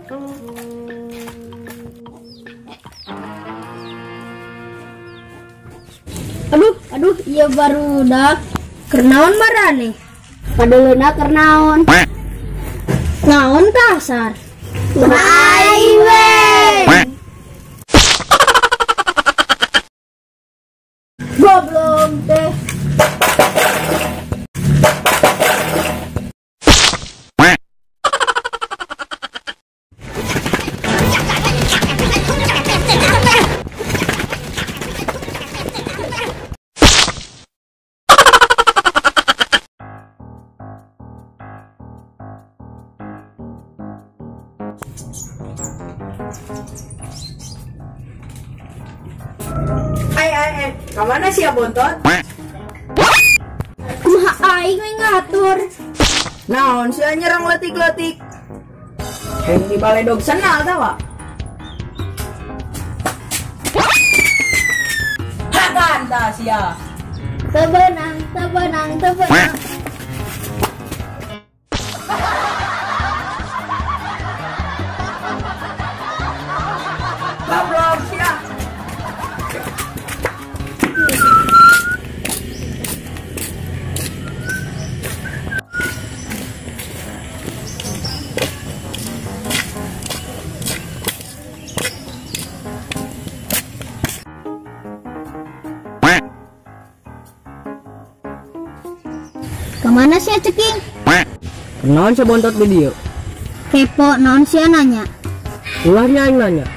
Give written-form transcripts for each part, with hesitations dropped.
Aduh, aduh, iya barudak. Kernaon marane? Padeleuna kernaon? Naon kasar? Aing we. Goblok teh. Ai ai ai, kamana sia bontot? Kumaha aing we ngatur. Naon sia nyerang leutik-leutik? Yang di baledog senal tawa. Hakan ta sia. Tebenang, tebenang, tebenang. Goblok sia. Kemana sih ceking? Naon sia bontot di dieu? Kepo naon sia nanya? Ulahnya aing nanya.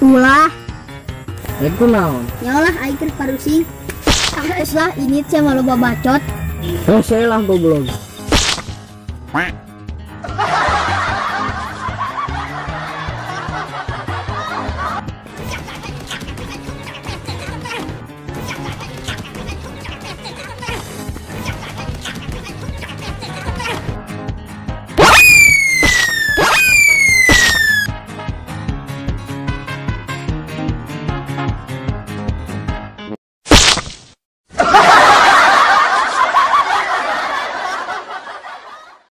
Ulah. Rek ku naon? Nyalah aing keur parusing. Geus lah ini sia mah loba bacot. Hese lah goblok.